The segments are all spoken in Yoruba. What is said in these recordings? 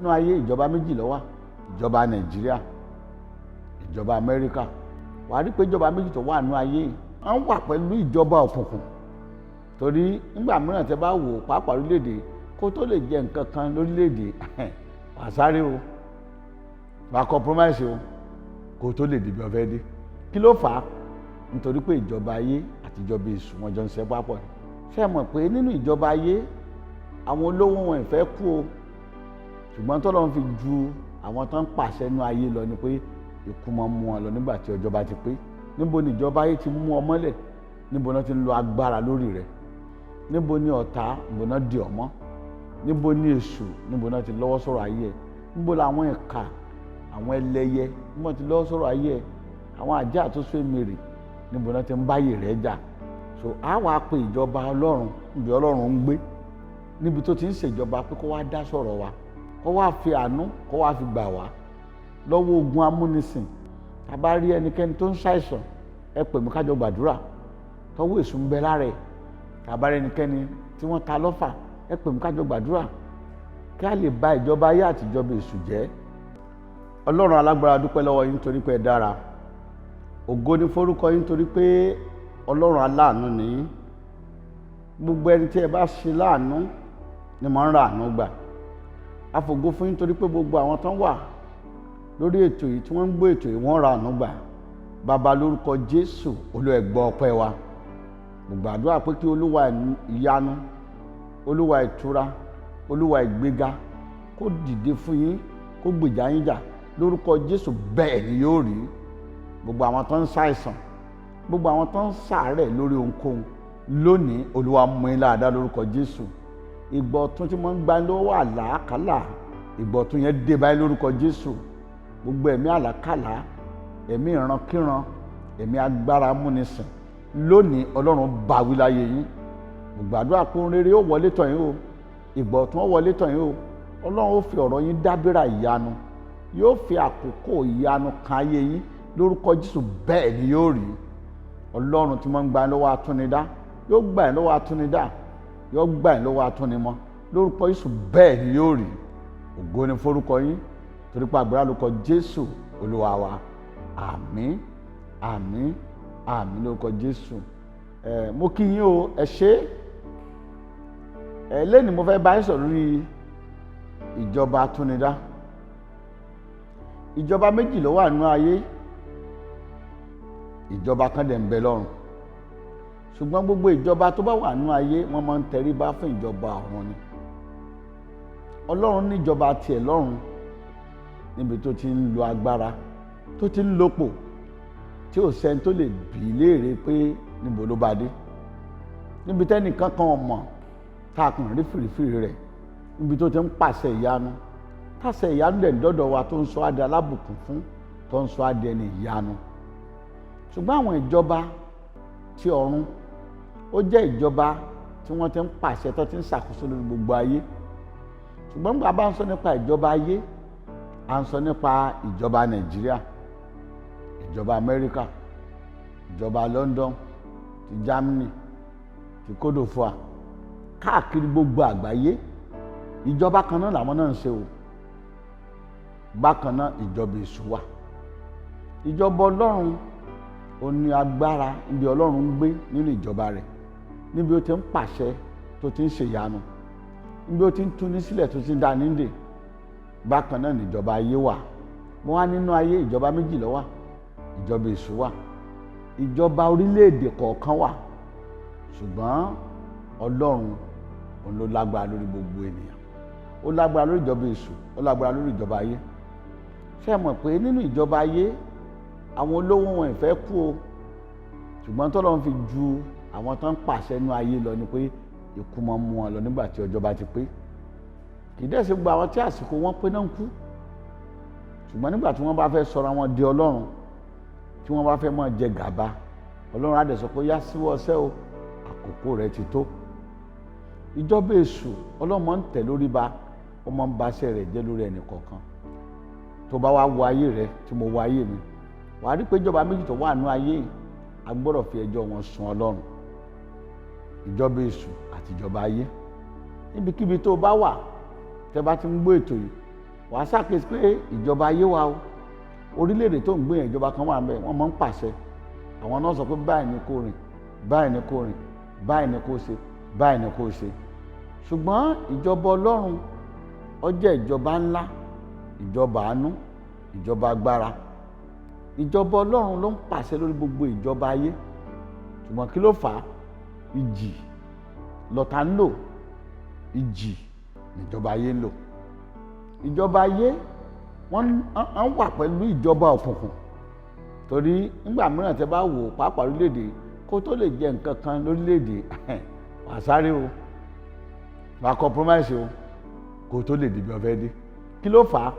Nínú ayé, ìjọba méjì ló wà: ìjọba Nàìjíríà, ìjọba Amẹ́ríkà. Wàá rí pé ìjọba méjì tó wà nínú ayé yìí, wọ́n wà pẹ̀lú ìjọba òkùnkùn, torí nígbà mìíràn, tẹ́ bá wò ó, pàápàá orílẹ̀-èdè, kó tó lè jẹ nǹkan kan lórílẹ̀-èdè, wàá sáré o, wàá compromise o, kó tó lè dìbò ọ̀fẹ́ dé. Kí ló fà á? Nítorí pé ìjọba ayé àti ìjọba èṣù, wọn jọ ń ṣe papọ̀ ni. Ṣé ẹ mọ̀ pé nínú ìjọba ayé, àwọn olówó wọn ì fẹ́ kú o? Ṣùgbọ́n tọ́lọ́run fi ju àwọn tó ń pàṣẹ nínú ayé lọ ni pé ikú máa ń mú wọn lọ nígbà tí ọjọ́ bá ti pé. Níbo ni ìjọba ayé ti mú ọ mọ́lẹ̀? Níbo náà ti ń lo agbára lórí rẹ̀? Níbo ni ọ̀tá, níbo náà di ọmọ? Níbo ni èṣù, níbo náà ti lọ́wọ́ sọ̀rọ̀ ayé ẹ̀? Níbo làwọn ìkà, àwọn ẹlẹ́yẹ, níbo ti lọ́wọ́ sọ̀rọ̀ ayé ẹ̀? Àwọn àjẹ́ àtúnṣe mèrè, níbo náà ti ń báyè rẹ̀ jà? So a wàá pe ìjọba Ọlọ́run, níbi Ọlọ́run ń gbé, níbi tó ti ń ṣèjọba, pé kó wá dá sọ̀rọ̀ wa, kó wá fi àánú, kó wá fi gbà wá lọ́wọ́ ogun amúnisìn. Tá a bá rí ẹnikẹ́ni tó ń ṣàìsàn, ẹ pè mí, kájọ gbàdúrà, tọ́wọ́ èṣù ń bẹ lára ẹ̀. Tá a bá rí ẹnikẹ́ni tí wọ́n ta lọ́fà, ẹ pè mí, kájọ gbàdúrà, kí a lè bà ìjọba ayé àti ìjọba èṣù jẹ́. Ọlọ́run alágbára, dúpẹ́ lọ́wọ́ yín torí pé ẹ dára. Ògo ni forúkọ yín torí pé Ọlọ́run aláàánú ni yín. Gbogbo ẹni tí ẹ bá ṣe láàánú ni mo ń ra àánú gbà. Àfògo fún yín torí pé gbogbo àwọn tán wà lórí ètò yìí, tí wọ́n ń gbọ́ ètò yìí, wọ́n ra àánú gbà. Bàbá, lórúkọ Jésù, Olúwa, ẹ gbọ́ ọpẹ́ wa. Mo gbàdúrà pé kí Olúwa ìyanu, Olúwa ìtura, Olúwa ìgbéga kó dìde fún yín, kó gbèjà yín jà. Lórúkọ Jésù, bẹ́ẹ̀ ni yóò rí. Gbogbo àwọn tó ń ṣàìsàn, gbogbo àwọn tó ń ṣàárẹ̀ lórí ohunkóhun lónìí, Olúwa mú yín láàdá lórúkọ Jésù. Ìgbà ọ̀tun tí wọ́n ń gba lọ́wọ́ àlàkálà, ìgbà ọ̀tun yẹn dé báyìí lórúkọ Jésù. Gbogbo ẹ̀mí àlàkálà, ẹ̀mí ìrankíran, ẹ̀mí agbára múnisìn lónìí, Ọlọ́run bá wí láyé yín. Mo gbàdúrà pé ohun rere ó wọlé tọ̀ yín o, ìgbà ọ̀tun ó wọlé tọ̀ yín o. Ọlọ́run ó fi ọ̀rọ̀ yín dábìrà ìyanu, yóò fi àkókò ìyanu kan ayé yín. Lórúkọ Jésù, bẹ́ẹ̀ ni yóò rí. Ọlọ́run tí wọ́n ń gba lọ́wọ́ atúnidá yóò gbà yín lọ́wọ́ atúnidá, yóò gbà yín lọ́wọ́ atúnimọ́. Lórúkọ Jésù, bẹ́ẹ̀ ni yóò rí. Ògo ni forúkọ yín torí pé àgbàrá lórúkọ Jésù Olúwa wa. Àmín, àmín, àmín lórúkọ Jésù. Ẹ mo kí yín o, ẹ ṣé. Ẹ lẹ́nu, mo fẹ́ bá yín sọ̀rọ̀ lórí ìjọba atúnidá. Ìjọba méjì ló wà nínú ayé, ìjọba kan dẹ̀ ń bẹ lọ́run. Ṣùgbọ́n gbogbo ìjọba tó bá wà nínú ayé, wọ́n máa ń tẹríba fún ìjọba ọ̀run ni. Ọlọ́run níjọba tiẹ̀ lọ́run, níbi tó ti ń lo agbára, tó ti ń lòpò, tí ò sẹ́ni tó lè bí léèrè pé níbo ló bá dé, níbi tẹ́nìkan kan mọ̀, tá a kàn rí fìrìfìrì rẹ̀, níbi tó ti ń pàṣẹ ìyanu, táṣẹ ìyanu dẹ̀ dọ́dọ̀ wa, tó ń sọ adé alábùkún fún, tó ń sọ adé ẹni ìyanu. Ṣùgbọ́n àwọn ìjọba tí ọ̀run, ó jẹ́ ìjọba tí wọ́n ti ń pàṣẹ, tó ti ń ṣàkóso lórí gbogbo ayé. Ṣùgbọ́n nígbà bá ń sọ nípa ìjọba ayé, à ń sọ nípa ìjọba Nàìjíríà, ìjọba Amẹ́ríkà, ìjọba London, ti Germany, ti Côte d'Ivoire, káàkiri gbogbo àgbáyé. Ìjọba kan náà làwọn náà ń ṣe o. Bákan náà, ìjọba èṣù wà. Ìjọba Ọlọ́run, ó ní agbára, níbi Ọlọ́run ń gbé nínú ìjọba rẹ̀, níbi ó ti ń pàṣẹ, tó ti ń ṣèyanu, níbi ó ti ń túni sílẹ̀, tó ti ń dá nídè. Bákan náà níjọba ayé wà. Mo wá nínú ayé, ìjọba méjì ló wà: ìjọba èṣù wà, ìjọba orílẹ̀-èdè kọ̀ọ̀kan wà. Ṣùgbọ́n Ọlọ́run, òun ló lágbára lórí gbogbo ènìyàn. Ó lágbára lórí ìjọba èṣù, ó lágbára lórí ìjọba ayé. Ṣé ẹ mọ̀ pé nínú ìjọba ayé, àwọn olówó wọn ì fẹ́ kú o? Ṣùgbọ́n tọ́lọ́run fi ju àwọn tó ń pàṣẹ nínú ayé lọ ni pé ikú máa ń mú wọn lọ nígbà tí ọjọ́ bá ti pé. Kì í dẹ̀ ṣe gbogbo àwọn tí àsìkò wọn pé náà ń kú. Ṣùgbọ́n nígbà tí wọ́n bá fẹ́ sọra wọn di Ọlọ́run, tí wọ́n bá fẹ́ máa jẹ gàba, Ọlọ́run á dẹ̀ sọ pé, "Yá, síwọ́ ọsẹ́ o, àkókò rẹ ti tó." Ìjọba èṣù, Ọlọ́run máa ń tẹ̀ lórí ba, ó máa ń baṣẹ́ rẹ̀ jẹ́ lórí ẹnì kọ̀ọ̀kan. Tó bá wá wo ayé rẹ, tí mo wo ayé mi, wàá rí pé ìjọba méjì tó wà nínú ayé, a gbọ́dọ̀ fi ẹjọ́ wọn sùn Ọlọ́run: ìjọba èṣù àti ìjọba ayé. Níbikíbi tó bá wà, tẹ́ bá ti ń gbọ́ ètò yìí. Wàá ṣàkíyèsí pé ìjọba ayé wa o, orílẹ̀-èdè tó ń gbé yẹn, ìjọba kan wà ń bẹ̀, wọ́n máa ń pàṣẹ. Àwọn náà sọ pé báyìí ni kò rìn, báyìí ni kò rìn, báyìí ni kò ṣe, báyìí ni kò ṣe. Ṣùgbọ́n ìjọba Ọlọ́run, ó jẹ́ ìjọba ńlá, ìjọba àánú, ìjọba agbára. Ìjọba Ọlọ́run ló ń pàṣẹ lórí gbogbo ìjọba ayé. Ṣùgbọ́n kí ló fà á? Ìjì lọ̀tá ń lò, ìjì níjọba ayé ń lò. Ìjọba ayé, wọ́n ń wà pẹ̀lú ìjọba òkùnkùn, torí nígbà mìíràn tẹ́ bá wò pàápàá orílẹ̀-èdè, kó tó lè jẹ nǹkan kan lórílẹ̀-èdè, wà sáré o, wà compromise o, kó tó lè dìbò ọ̀fẹ́ dé. Kí ló fà á?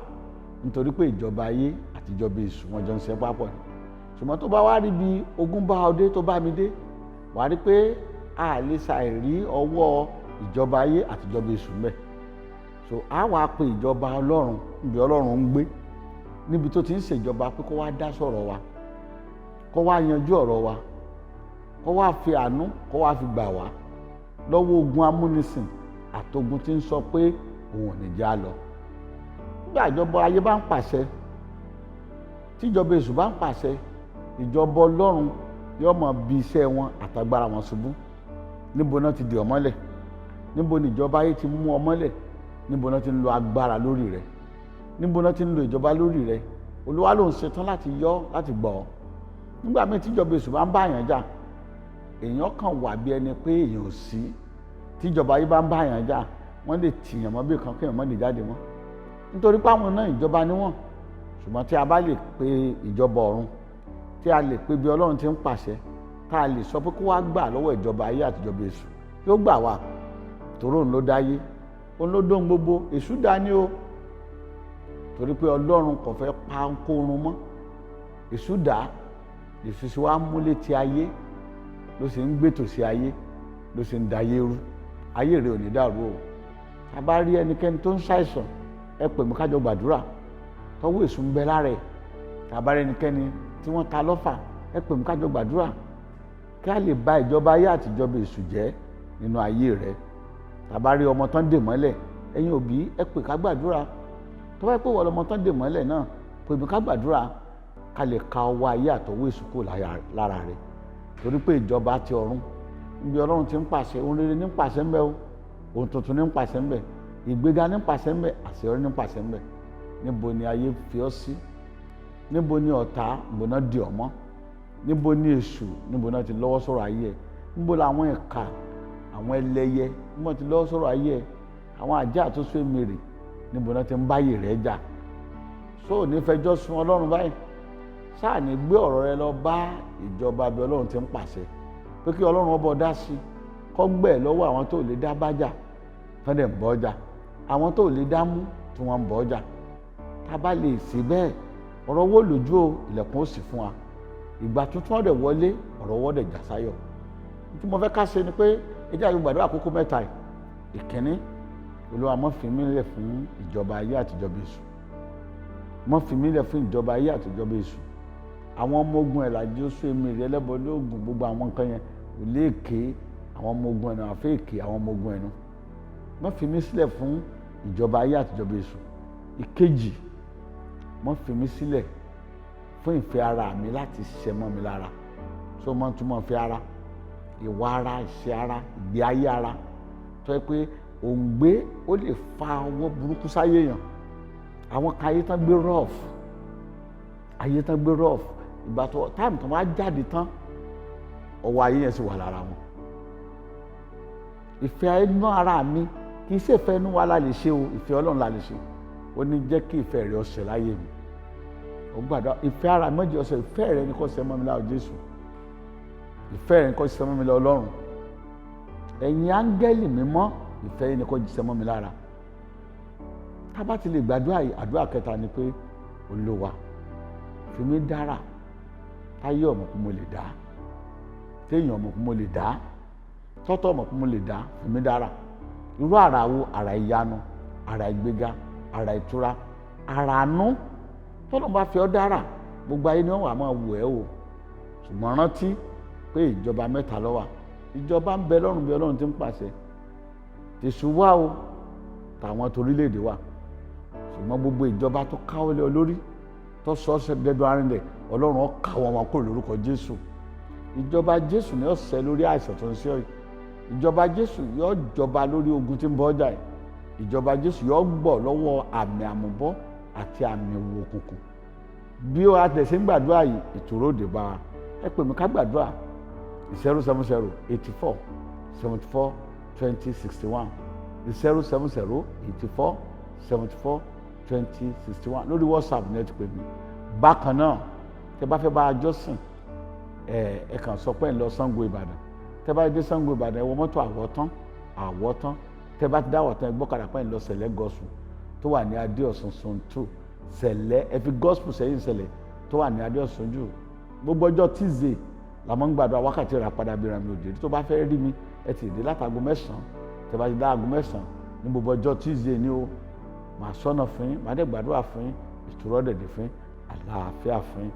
Nítorí pé ìjọba ayé àti ìjọba èṣù, wọn jọ ń ṣe papọ̀ ni. Ṣùgbọ́n tó bá wá rí bí ogun bá ọ dé, tó bá mi dé, wà á rí pé a lè ṣàìrí ọwọ́ ìjọba ayé àti ìjọba èṣù mẹ́. So a wàá pe ìjọba Ọlọ́run, níbi Ọlọ́run ń gbé, níbi tó ti ń ṣèjọba, pé kó wá dá sọ̀rọ̀ wa, kó wá yanjú ọ̀rọ̀ wa, kó wá fi àánú, kó wá fi gbà wá lọ́wọ́ ogun amúnisìn àtogun tí ń sọ pé òun ò ní já lọ. Nígbà ìjọba ayé bá ń pàṣẹ, tíjọba èṣù bá ń pàṣẹ, ìjọba Ọlọ́run yóò máa bi iṣẹ́ wọn àtagbára wọn ṣubú. Níbo náà ti di ọ mọ́lẹ̀? Níbo ni ìjọba ayé ti mú ọ mọ́lẹ̀? Níbo náà ti ń lo agbára lórí rẹ? Níbo náà ti ń lo ìjọba lórí rẹ? Olúwa ló ń ṣetán láti yọ, láti gbọ́ ọ. Nígbà míì tíjọba èṣù bá ń bá èèyàn jà, èèyàn kàn wà bí ẹni pé èèyàn ò sí. Tíjọba ayé bá ń bá èèyàn jà, wọ́n lè tìyàn mọ́ bí kan kéèyàn mọ́ lè jáde mọ́, nítorí pé àwọn náà, ìjọba ni wọ́n. Ṣùgbọ́n tí a bá lè pe ìjọba ọ̀run, tí a lè pe bí Ọlọ́run ti ń pàṣẹ, tá a lè sọ pé kó wá gbà lọ́wọ́ ìjọba ayé àtìjọba èṣù, yóò gbà wá, torí òun ló dáyé, òun ló dóhun gbogbo. Èṣù dání o, torí pé Ọlọ́run kò fẹ́ pa kórun mọ́. Èṣù dá, èṣù sì wá múlé ti ayé, ló sì ń gbètò sí ayé, ló sì ń dayé rú. Ayé rẹ ò ní dàrú o. Tá a bá rí ẹnikẹ́ni tó ń ṣàìsàn, ẹ pè mí kájọ gbàdúrà, tọwọ́ èṣù ń bẹ lára ẹ̀. Tá a bá rí ẹnikẹ́ni tí wọ́n ta lọ́fà, ẹ pè mí kájọ gbàdúrà, kí a lè bà ìjọba ayé àti ìjọba èṣù jẹ́ nínú ayé rẹ. Tá a bá rí ọmọ tán dè mọ́lẹ̀, ẹ̀yin òbí, ẹ pè ká gbàdúrà. Tó bá yẹ pé wọ́n lọmọ tán dè mọ́lẹ̀ náà, pè mí ká gbàdúrà, ká lè ka ọwọ́ ayé àtọwọ́ èṣù kúrò lára rẹ, torí pé ìjọba ti ọ̀run, níbi Ọlọ́run ti ń pàṣẹ, ohun rere ní ń pàṣẹ ńbẹ o, ohun tuntun ní ń pàṣẹ ńbẹ, ìgbéga ní ń pàṣẹ ńbẹ, àṣeyọrí ní ń pàṣẹ ńbẹ. Níbo ni ayé fi ọ́ sí? Níbo ni ọ̀tá gbóná di ọ́ mọ́? Níbo ni èṣù, níbo náà ti lọ́wọ́ sọ̀rọ̀ ayé ẹ̀? Níbo làwọn ìkà, àwọn ẹlẹ́yẹ, níbo ti lọ́wọ́ sọ̀rọ̀ ayé ẹ̀? Àwọn àjẹ́ àtúnṣe mèrè, níbo náà ti ń báyè rẹ̀ jà? So ò ní fẹjọ́ sun Ọlọ́run báyìí? Sáà ní gbé ọ̀rọ̀ rẹ lọ bá ìjọba bí Ọlọ́run ti ń pàṣẹ, pé kí Ọlọ́run ọbọ̀ dá sí, kọ́ gbẹ̀ lọ́wọ́ àwọn tó lè dá bájà tán dẹ̀ ń bọ́ ọjà, àwọn tó lè dá mú tí wọ́n ń bọ́ ọjà. Tá a bá lè ṣe bẹ́ẹ̀, ọ̀rọ̀ owó lójú o, ilẹ̀kùn ó sì fún wa, ìgbà tuntun ọ̀dẹ̀ wọlé, ọ̀rọ̀ owó dẹ̀ já sáyọ̀. Tí mo fẹ́ ká ṣe ni pé ẹ jẹ́ àjọ gbàdúrà àkókò mẹ́ta yìí. Ìkíní, Olúwa, má fi mí lẹ̀ fún ìjọba ayé àti ìjọba èṣù. Má fi mí lẹ̀ fún ìjọba ayé àti ìjọba èṣù, àwọn ọmọ ogun ẹ̀làjì oṣù èmìrì ẹlẹ́bọ lóògùn, gbogbo àwọn nǹkan yẹn ò léèké, àwọn ọmọ ogun ẹ̀nu àfẹ́ẹ̀kè, àwọn ọmọ ogun ẹ̀nu. Má fi mí sílẹ̀ fún ìjọba ayé àti ìjọba èṣù. Ìkejì, má fi mí sílẹ̀ fún ìfẹ́ ara mi láti ṣẹ mọ́ mi lára. So mọ́ túmọ̀ ìfẹ́ ara, ìwà ara, ìṣe ara, ìgbé ayé ara, tó yẹ pé òǹgbé ó lè fa ọwọ́ burúkú sáyé yàn. Àwọn kan, ayé tán gbé rough, ayé tán gbé rough, ìgbà tó time tó wá jáde tán, ọwọ́ ayé yẹn sì wà lára wọn. Ìfẹ́ inú ara mi, kì í ṣe ìfẹ́ inú wa la lè ṣe o, ìfẹ́ Ọlọ́run la lè ṣe. Ó ní jẹ́ kí ìfẹ́ rẹ̀ ó ṣẹ láyé mi. Ó gbàdúrà, ìfẹ́ ara méjì ọ̀sẹ̀, ìfẹ́ rẹ̀ ni kó ṣẹ mọ́ mi lára Jésù, ìfẹ́ rẹ̀ ni kó ṣẹ mọ́ mi lára Ọlọ́run, ẹ̀yin áńgẹ́lì mímọ́, ìfẹ́ yìí ni kó ṣẹ mọ́ mi lára. Tá a bá ti lè gbàdúrà yìí, àdúrà kẹta ni pé, Olúwa, fi mí dára táyé ọmọ kó mo lè dá, téèyàn ọmọ kó mo lè dá, tọ́tọ̀ ọmọ kó mo lè dá. Fi mí dára. Irú àrà wo? Àrà ìyanu, àrà ìgbéga, àrà ìtura, àrà àánú. Tọ́lọ́ bá fi ọ́ dára, gbogbo ayé ni wọ́n wà máa wò ẹ́ o. Ṣùgbọ́n rántí pé ìjọba mẹ́ta ló wà. Ìjọba ń bẹ lọ́run bí Ọlọ́run ti ń pàṣẹ, tèṣù wà o, tàwọn torílẹ̀-èdè wà. Ṣùgbọ́n Ṣùgbọ́n gbogbo ìjọba tó káwọ́ lé ọ lórí, tó sọ ọ́ dẹ́dọ̀ arìnrìn, Ọlọ́run ó káwọ́ wọn kúrò lórúkọ Jésù. Ìjọba Jésù ni ó ṣẹ lórí àìsàn tó ń ṣe ọ yìí. Ìjọba Jésù yóò jọba lórí ogun tí ń bọ́ ọjà yìí. Ìjọba Jésù yóò gbọ́ lọ́wọ́ àmì àmúbọ́ àti àmì ìwò òkùnkùn. Bí ó àtẹ̀sí ń gbàdúrà yìí, ìtòrò òde bá wa. Ẹ pè mí ká gbàdúrà: 070 84 74 20 61, 070 84 74 20 61. Lórí WhatsApp ní ẹ ti pè mí. Bákan náà, tẹ bá fẹ́ bá a jọ́sìn, ẹ kàn sọ pé ẹ ń lọ Ṣàngó Ìbàdàn. Tẹ bá dé Ṣàngó Ìbàdàn, ẹ wọ mọ́tò Àwọ̀tán. Àwọ̀tán, tẹ bá ti dá Àwọ̀tán, ẹ gbọ́kadà pé ẹ ń lọ Sẹ̀lẹ̀ Gospel tó wà ní Adéọ̀sùn Zone 2. Sẹ̀lẹ̀, ẹ fi gospel sẹ́yìn, Sẹ̀lẹ̀ tó wà ní Adéọ̀sùn jù. Gbogbo ọjọ́ Tuesday la máa ń gbàdúrà wákàtí rà padà bí rami òde. Tó bá fẹ́ rí mi, ẹ ti dé látago 9. Tẹ bá ti dá aago 9 ní gbogbo ọjọ́ Tuesday ní o, màá sọ́nà fún yín, màá dẹ̀ gbàdúrà fún yín, ìtura dẹ̀dẹ̀ fún yín, àlàáfíà fún yín.